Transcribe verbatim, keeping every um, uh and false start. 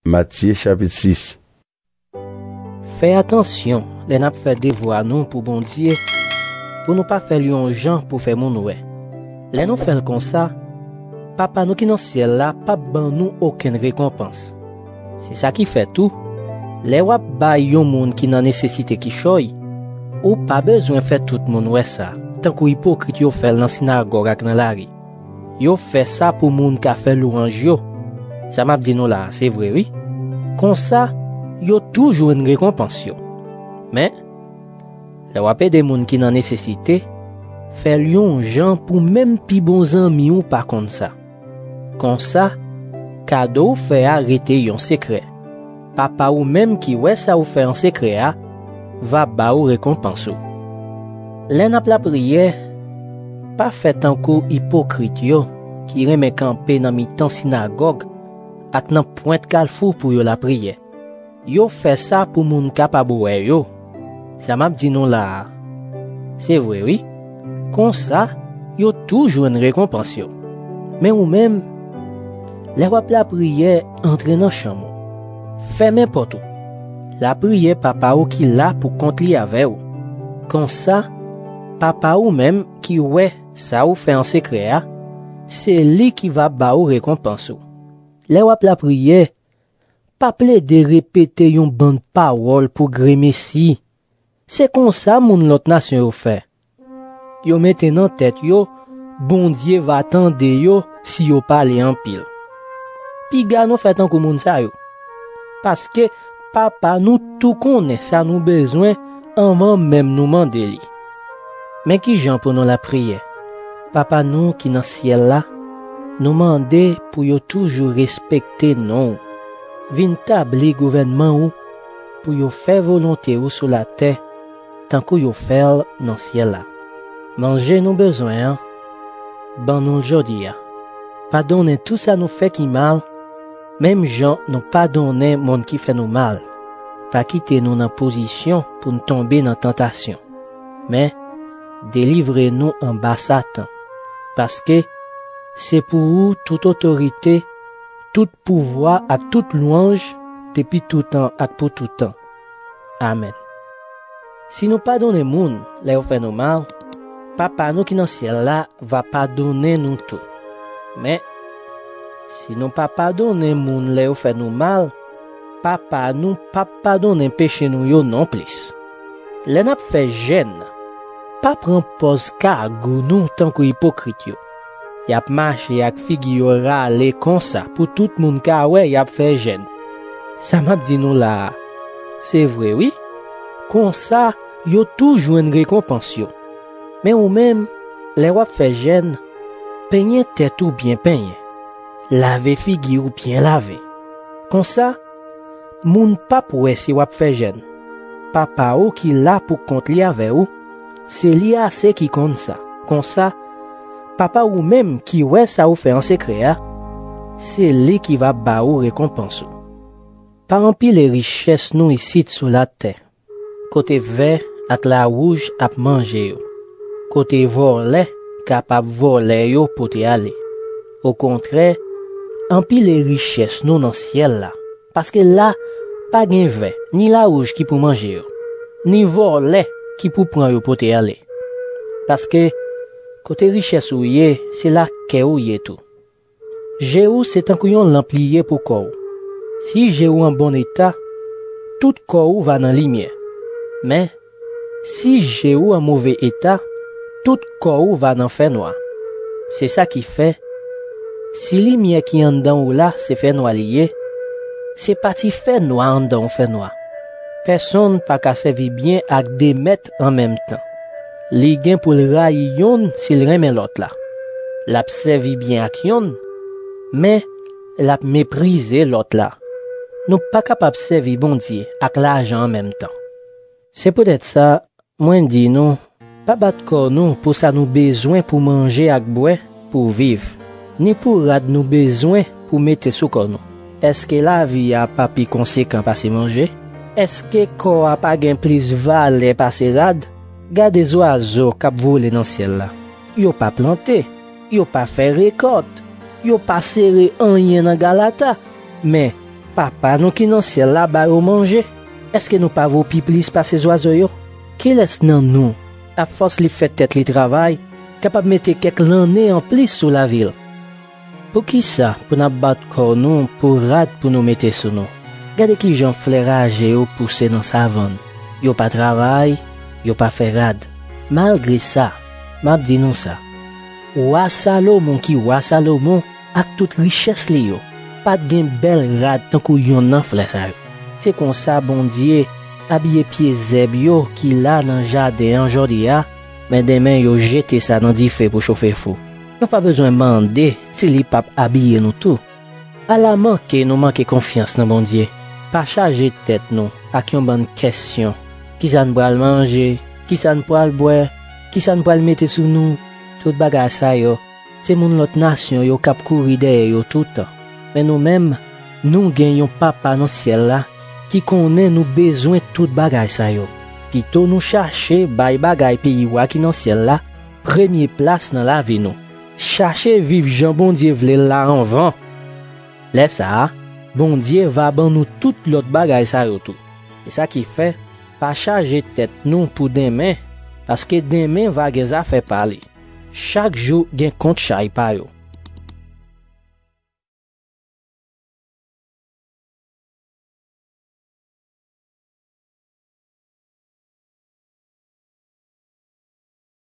Matye chapit sis. Fè atansyon lè n ap fè devwa nou pou Bondye, pou nou pa fè l yon jan pou fè moun wè. Lè nou fè l konsa, Papa nou ki nan syèl la p ap ban nou okenn rekonpans. Se sa ki fè tou, lè w ap bay yon moun ki nan nesesite kichòy, ou pa bezwen fè tout moun wè sa, tankou ipokrit yo fè l nan sinagòg ak nan lari. Yo fè sa pou moun ka fè lwanj yo. Sa m ap di nou la a, se vre wi. Konsa, yo tou jwenn rekonpans yo. Men, lè w ap ede moun ki nan nesesite, fè l yon jan pou menm pi bon zanmi w pa konn sa. Konsa, kado w fè a rete yon sekrè. Papa ou menm ki wè sa ou fè an sekrè a va ba ou rekonpans ou. Lè n ap lapriyè, pa fè tankou ipokrit yo ki renmen kanpe nan mitan sinagòg ak nan pwent kalfou pou yo lapriyè. Yo fè sa pou moun kapab wè yo. Sa m ap di nou la a, se vre wi. Konsa, yo tou jwenn rekonpans yo. Men ou menm, lè w ap lapriyè, antre nan chanm ou. Fèmen pòt ou. Lapriyè Papa ou ki la pou kont li avè w. Konsa, Papa ou menm ki wè sa ou fè an sekrè a, se li ki va ba ou rekonpans ou. Lè w ap lapriyè, pa plede repete yon bann pawòl pou gremesi. Se konsa moun lòt nasyon yo fè. Yo mete nan tèt yo Bondye va tande yo si yo pale anpil. Piga nou fè tankou moun sa yo. Paske Papa nou tou konnen sa nou bezwen anvan menm nou mande li. Men ki jan pou nou lapriyè. Papa nou ki nan syèl la, nou mande pou yo toujou respekte non w. Vin tabli gouvènman ou pou yo fè volonte ou sou latè, tankou yo fè l nan syèl la. Manje nou bezwen an, ban nou l jodi a. Padonnen tou sa nou fè ki mal, menm jan nou padonnen moun ki fè nou mal. Pa kite nou nan pozisyon pou n tonbe nan tantasyon, men delivre nou anba Satan. Paske se pou ou tout otorite, tout pouvwa ak tout lwanj, depi toutan ak pou toutan. Amèn. Si nou padonnen moun lè yo fè nou mal, Papa nou ki nan syèl la va padonnen nou tou. Men, si nou pa padonnen moun lè yo fè nou mal, Papa nou p ap padonnen peche nou yo nonplis. Lè n ap fè jèn, pa pran pòz kagou nou tankou ipokrit yo. Y ap mache ak figi yo rale konsa pou tout moun ka wè y ap fè jèn. Sa m ap di nou la a, se vre wi. Konsa, yo tou jwenn rekonpans yo. Men ou menm, lè w ap fè jèn, penyen tèt ou byen penyen. Lave figi w byen lave. Konsa, moun p ap wè si w ap fè jèn. Papa w ki la pou kont li avè w, se li ase ki konn sa. Konsa, Papa ou menm ki wè sa ou fè an sekrè a, se li ki va ba ou rekonpans ou. Pa anpile richès nou isit sou latè, kote vè ak lawouj ap manje yo, kote vòlè kapab vòlè yo pote ale. Okontrè, anpile richès nou nan syèl la, paske la pa gen vè ni lawouj ki pou manje yo, ni vòlè ki pou pran yo pote ale. Paske kote richès ou ye, se la kè ou ye tou. Je ou se tankou yon lanp li ye pou kò ou. Si je ou an bon eta, tout kò ou va nan limyè. Men, si je ou an move eta, tout kò ou va nan fènwa. Se sa ki fè, si limyè ki anndan ou la se fènwa li ye, se pa ti fènwa anndan ou fènwa. Pèsonn pa ka sèvi byen ak de mèt an menm tan. Li gen pou l rayi yonn si l renmen lòt la. L ap sèvi byen ak yonn, men l ap meprize lòt la. Nou pa kapab sèvi Bondye ak lajan an menm tan. Se poutèt sa, mwen di nou, pa bat kò nou pou sa nou bezwen pou manje ak bwè pou viv, ni pou rad nou bezwen pou mete sou kò nou. Èske lavi a pa pi konsekan pase manje? Èske kò a pa gen plis valè pase rad? Gade zwazo k ap vole nan syèl la. Yo pa plante, yo pa fè rekòt, yo pa sere anyen nan galata, men Papa nou ki nan syèl la ba yo manje, èske nou pa vo pi plis pase zwazo yo? Kilès nan nou, afòs li fè tèt li travay, kapab mete kèk lannen anplis sou lavi l? Poukisa pou n ap bat kò nou pou rad pou nou mete sou nou? Gade ki jan flè raje yo pouse nan savann. Yo pa travay, yo pa fè rad. Malgre sa, m ap di nou sa. Wa Salomon ki wa Salomon ak tout richès li yo, pa t gen bèl rad tankou yonn nan flè sa yo. Se konsa Bondye abiye pye zèb yo ki la nan jaden an jodi a, men demen yo jete sa nan dife pou chofe fou. Nou pa bezwen mande si li p ap abiye nou tou. Ala manke nou manke konfyans nan Bondye. Pa chaje tèt nou ak yon bann kèsyon. Kisa n pral manje? Kisa n pral bwè? Kisa n pral mete sou nou? Tout bagay sa yo, se moun lòt nasyon yo k ap kouri dèyè yo toutan. Men nou menm, nou gen yon Papa nan syèl la ki konnen nou bezwen tout bagay sa yo. Pito nou chache bay bagay peyi w a ki nan syèl la premye plas nan lavi nou. Chache viv jan Bondye vle l la anvan. Lè sa a, Bondye va ban nou tout lòt bagay sa yo tou. Se sa ki fè, pa chaje tèt nou pou demen, paske demen va gen zafè pa li. Chak jou gen kont chay pa yo.